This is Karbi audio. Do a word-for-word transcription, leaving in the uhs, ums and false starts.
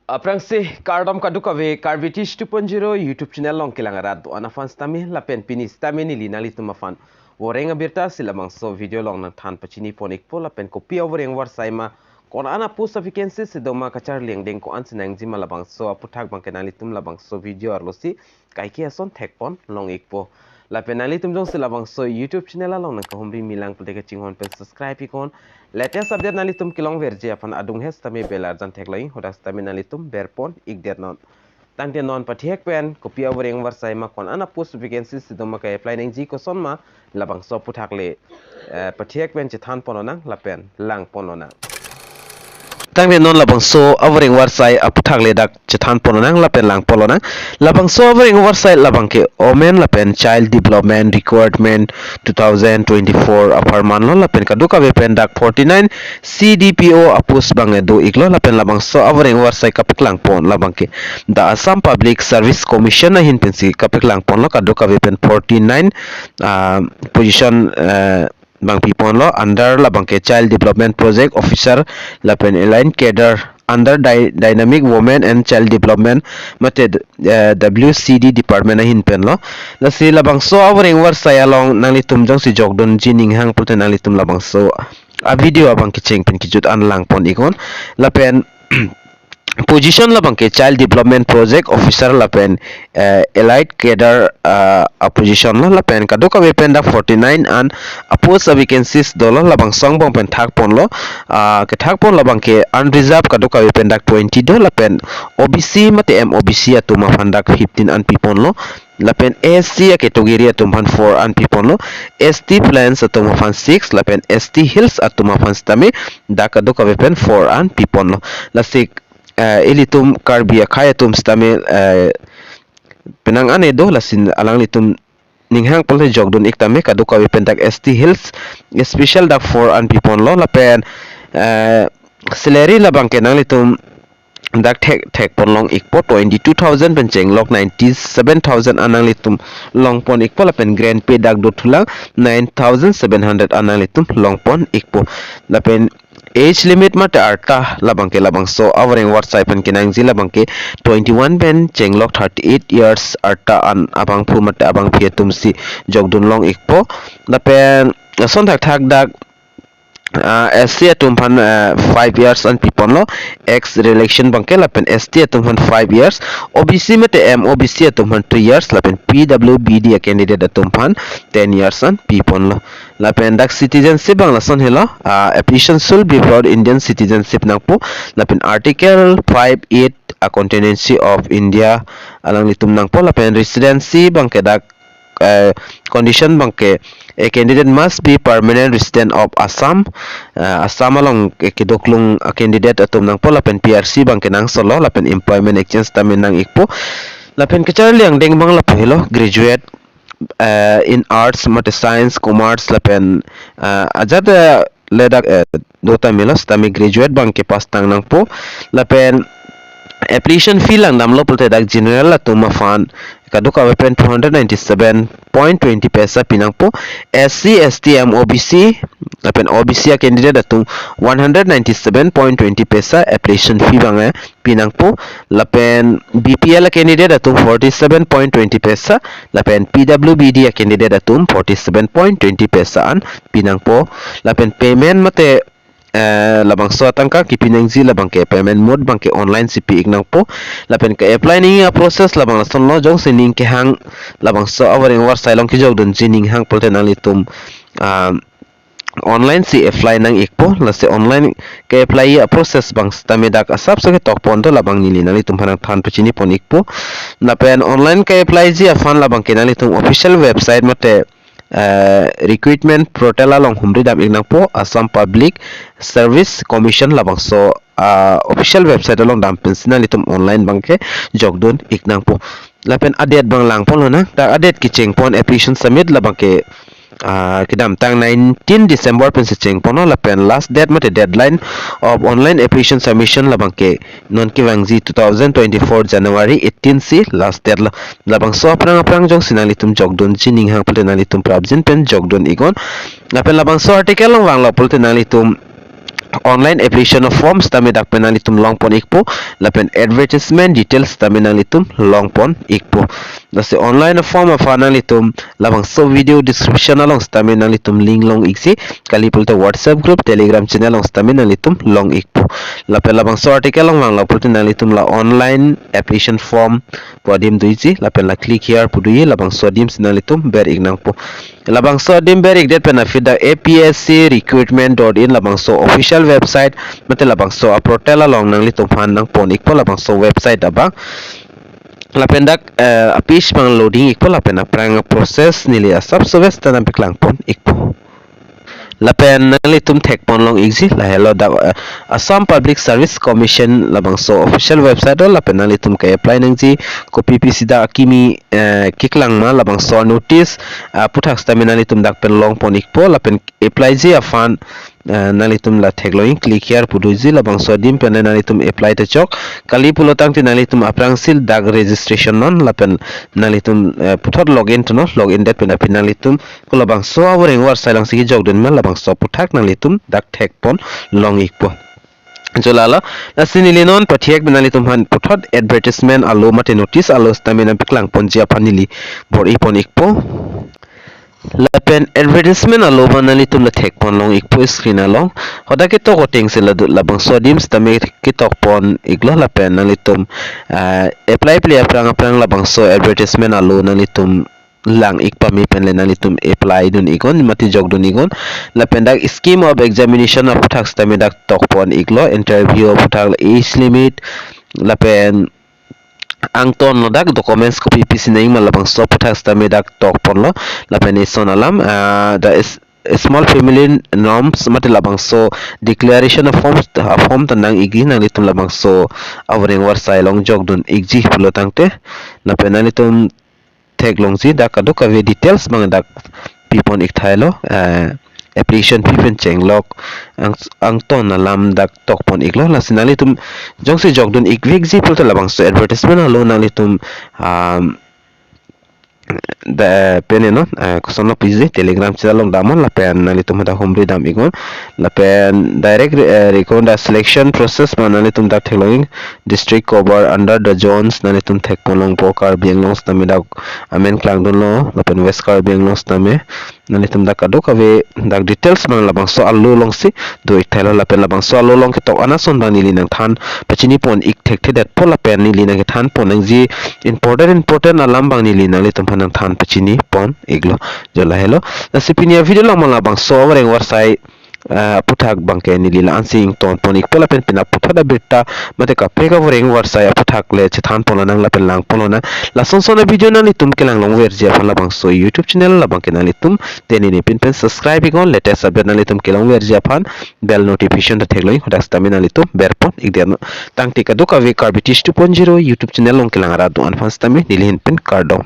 Aphrangsi kardom kadokave, Karbi Tish two point zero YouTube channel along kelang arat do-an aphan sitame lapen pini sitame neli nanglitum aphan voreng abirta si labangso video along nangthan pachini pon ikpo lapen kopi avoreng avarsai ma, ko-an a-post a-vacancy si doma, kacharli angdeng ko-an si nangji ma, labangso aphuthak abangke nanglitum labangso video arlosi kaike ason thekpon long ikpo. Lapen nanglitum jongsi labangso YouTube channel along nangkahumri milang pulote kachinghon pen subscribe iknon. Latest update nanglitum kelongverji aphan adung he sitame bell arjan theklong, hadak sitame nanglitum berpon ikdetnon. Tangte non pathek pen kopi avoreng avarsai ma, ko-an a-post vacancy si doma, ka-apply nangji koson ma, labangso aphuthak le, eh, pathek pen chethan ponlonang lapen lang ponlonang. Tangte non labangso avoreng avarsai aphuthak le dak chethan ponlonang lapen lang ponlonang. Labangso avoreng avarsai labangke Women lapen Child Development Requirement two thousand twenty-four apharman lo, lapen kadokave pen dak forty-nine C D P O a-post abang do iklo, lapen labangso avoreng avarsai kapaklang pon labangke The Assam Public Service Commission ahin pensi kapaklang ponlo, kadokave pen forty-nine, ah, position, eh, abang piponlo, under labangke Child Development Project Officer lapen Allied Cadre under Dy- Dynamic Women and Child Development mate, eh, W C D department ahin penlo. Lasi labangso avoreng avarsai along nanglitum jongsi jokdunji ninghang pulote nanglitum labangso a-video abang kecheng pen kejut an lang pon iknon. Lapen position labangke Child Development Project Officer lapen, eh, Allied Cadre, ah, a-position lo, lapen kadokave pen dak forty-nine an a-post a-vacancies dolo, labangso angbong pen thak ponlo, ah, kethak pon labangke unreserved kadokave pen dak twenty do, lapen O B C mate M O B C atum aphan dak fifteen an piponlo, lapen A S C a-category atum aphan four an piponlo, S T Plains atum aphan six, lapen S T Hills atum aphan sitame dak kadokave pen four an piponlo. Lasi, eh, ilitum Karbi akhei atum sitame, eh, penang ane do, lasi alanglitum ninghang pulote jokdun ik tame, kadokave pen dak S T Hills special dak four an piponlo, lapen, eh, salary labangke nanglitum dak thek thek pon long ikpo, twenty-two thousand pen chenglok ninety-seven thousand an nanglitum long pon ikpo, lapen grant pay dak dothulang nine thousand seven hundred an nanglitum long pon ikpo. Lapen age limit mate arta labangke labangso avoreng avarsai pen kenangji labangke twenty-one pen chenglok thirty-eight years arta an abangphu mate abangpi atum si jokdun long ikpo. Lapen ason thakthak dak, ah, S C atum aphan, ah, five years an piponlo, ex relation abangke, lapen S T atum aphan five years, O B C mate M O B C atum aphan three years, lapen P W B D a-candidate atum aphan ten years an piponlo. Lapen dak citizenship abang lason helo, ah, application should be for Indian citizenship nangpo, lapen Article five eight a-contingency of India alanglitum nangpo, lapen residency abangke dak, eh, condition abangke a candidate must be permanent resident of Assam, eh, Assam along ke- kedoklong a-candidate atum nangpo, lapen P R C abangke nangsolo, lapen employment exchange tame nang ikpo. Lapen kacharli angdeng abang lapu helo, graduate, eh, in arts mate science, commerce, lapen, eh, ajat, eh, le dak, eh, do tame lo, sitame graduate abangke pass tang nangpo. Lapen application fee langdamlo pulote dak general atum aphan kadokave pen two hundred ninety-seven point twenty paisa pinangpo, S C, S T, M O B C lapen O B C a-candidate atum one hundred ninety-seven point twenty paisa application fee abang, eh, pinangpo, lapen B P L a-candidate atum forty-seven point twenty paisa, lapen P W B D a-candidate atum forty-seven point twenty paisa an pinangpo, lapen payment mate, eh, labangso atangka kipinangji labangke payment mode abangke online si pi ik nangpo, lapen ke-apply nangji a-process labang lasonlo, jongsi ning kehang labangso avoreng avarsai along kejokdunji ninghang pulote nanglitum, ah, online si apply nang ikpo, lasi online ke-apply a-process abang sitame dak asapso ketok pon do, labang neli nanglitum aphan nangthan pachini pon ikpo. Lapen online ke-apply ji aphan labangke nanglitum official website mate, eh, recruitment portal along humri dam ik nangpo, Assam Public Service Commission labangso, ah, official website along dam pensi nanglitum online abangke jokdun ik nangpo. Lapen a-date abang lang ponlonang, dak a-date kecheng pon application submit labangke, ah, kedamtang nineteen December pensi cheng ponlo, lapen last date mate deadline of online application submission labangke non kevangji two thousand twenty-four January eighteen si last date lo. Labangso aphrang aphrang jongsi nanglitum jokdunji ninghang pulote nanglitum prapjin pen jokdun iknon. Lapen labangso article along vanglo pulote nanglitum online application form sitame dak pen nanglitum longpon ikpo, lapen advertisement details sitame nanglitum longpon ikpo. Lasi online form aphan nanglitum labangso video description along sitame nanglitum link long ikji, kali pulote WhatsApp group, Telegram channel along sitame nanglitum long ikpo. Lapen labangso article along vanglo pulote nanglitum la online application form pu adim doji, lapen la click here pu doji, labangso adim si nanglitum ber ik nangpo. Labangso adim ber ikdet pen aphi dak A P S C recruitment dot in labangso official website, mate labangso a portal along nanglitum aphan nangpon ikpo labangso website abang. Lapen dak, eh, a page abang loading ikpo, lapen aphrang process neli asapso bes ta nangpaklangpon ikpo. Lapen nanglitum thekpon long ikji, lahelo dak, eh, Assam Public Service Commission labangso official website do, lapen nanglitum ke-apply nangji, kopi pisi dak akimi, eh, keklang ma labangso notice, ah, aphuthak sitame nanglitum dak pen longpon ikpo, lapen apply ji aphan, eh, nanglitum la theklong, click here pu doji, labangso adim pen nanglitum apply ta chok, kali pulo tangte nanglitum aphrangsi dak registration non, lapen nanglitum, eh, puthot login to non, login det pen aphi nanglitum ko labangso avoreng varsai along si kejokdun ma labangso aphuthak nanglitum dak thekpon long ikpo. Jo lalo, lasi neli non pathek pen nanglitum aphan puthot advertisement alo mate notice alo sitame nangpaklangponji aphan neli bor-ipon ikpo. Lapen advertisement alo abang nanglitum la thekpon long ikpo screen along. Hadak ketok atengsi la labangso adim sitame ketokpon iklo, lapen nanglitum, ah, apply ple aphrang aphrang labangso advertisement alo nanglitum lang ik pame pen le nanglitum apply dun iknon, mate jokdun iknon. Lapen dak scheme of examination aphuthak sitame dak tokpon iklo, interview aphuthak, age limit, lapen angton lo, dak documents kopi pisi nangji ma labangso aphuthak sitame dak tokponlo. Lapen ison alam, ah, the is small family norms mate labangso declaration of forms, a form ta nang ikji, nanglitum labangso avoreng varsai along jokdun ikji pulo tangte. Lapen nanglitum theklongji dak kadokave details abang dak pipon ik thailo, eh, application fee pen chenglok, ang, angton alam dak tokpon iklo. Lasi nanglitum jongsi jokdun ik vekji pulote labangso advertisement alo nanglitum, um, da, pen non, eh, koson lo piji, Telegram channel along damnon, lapen nanglitum hadak humri dam iknon, lapen direct re-, eh, recruitment selection process abang nanglitum dak theklong ik, district cover under the zones nanglitum thekpon longpo, Karbi Anglong sitame dak amen klangdunlo, lapen West Karbi Anglong sitame, nanglitum dak kadokave dak details abang labangso alo alongsi do ik thailo, lapen labangso alo along ketok anason abang neli nangthan pachinipon ik thekthedetpo, lapen neli nangkethanpon nangji important important alam abang neli nanglitum aphan nangthan pachinipon iklo. Jo lahelo. Lasi pini avideo along ma labangso avoreng varsai, ah, aphuthak abangke neli la-ansi ingtonpon ikpo, lapen penap puthot abirta mate kaprek avoreng varsai aphuthak le chethanpon lonang lapen langpon lonang. Lasonson avideo nanglitum kelang longverji aphan labangso YouTube channel labangke nanglitum teni ne pin pen subscribe iknon, latest update nanglitum kelongverji aphan bell notification ta theklong ik, hadak sitame nanglitum berpon ikdet non. Tangte kadokave Karbi Teach two point zero YouTube channel along kelang arat do-an aphan sitame neli ahin pen kardom.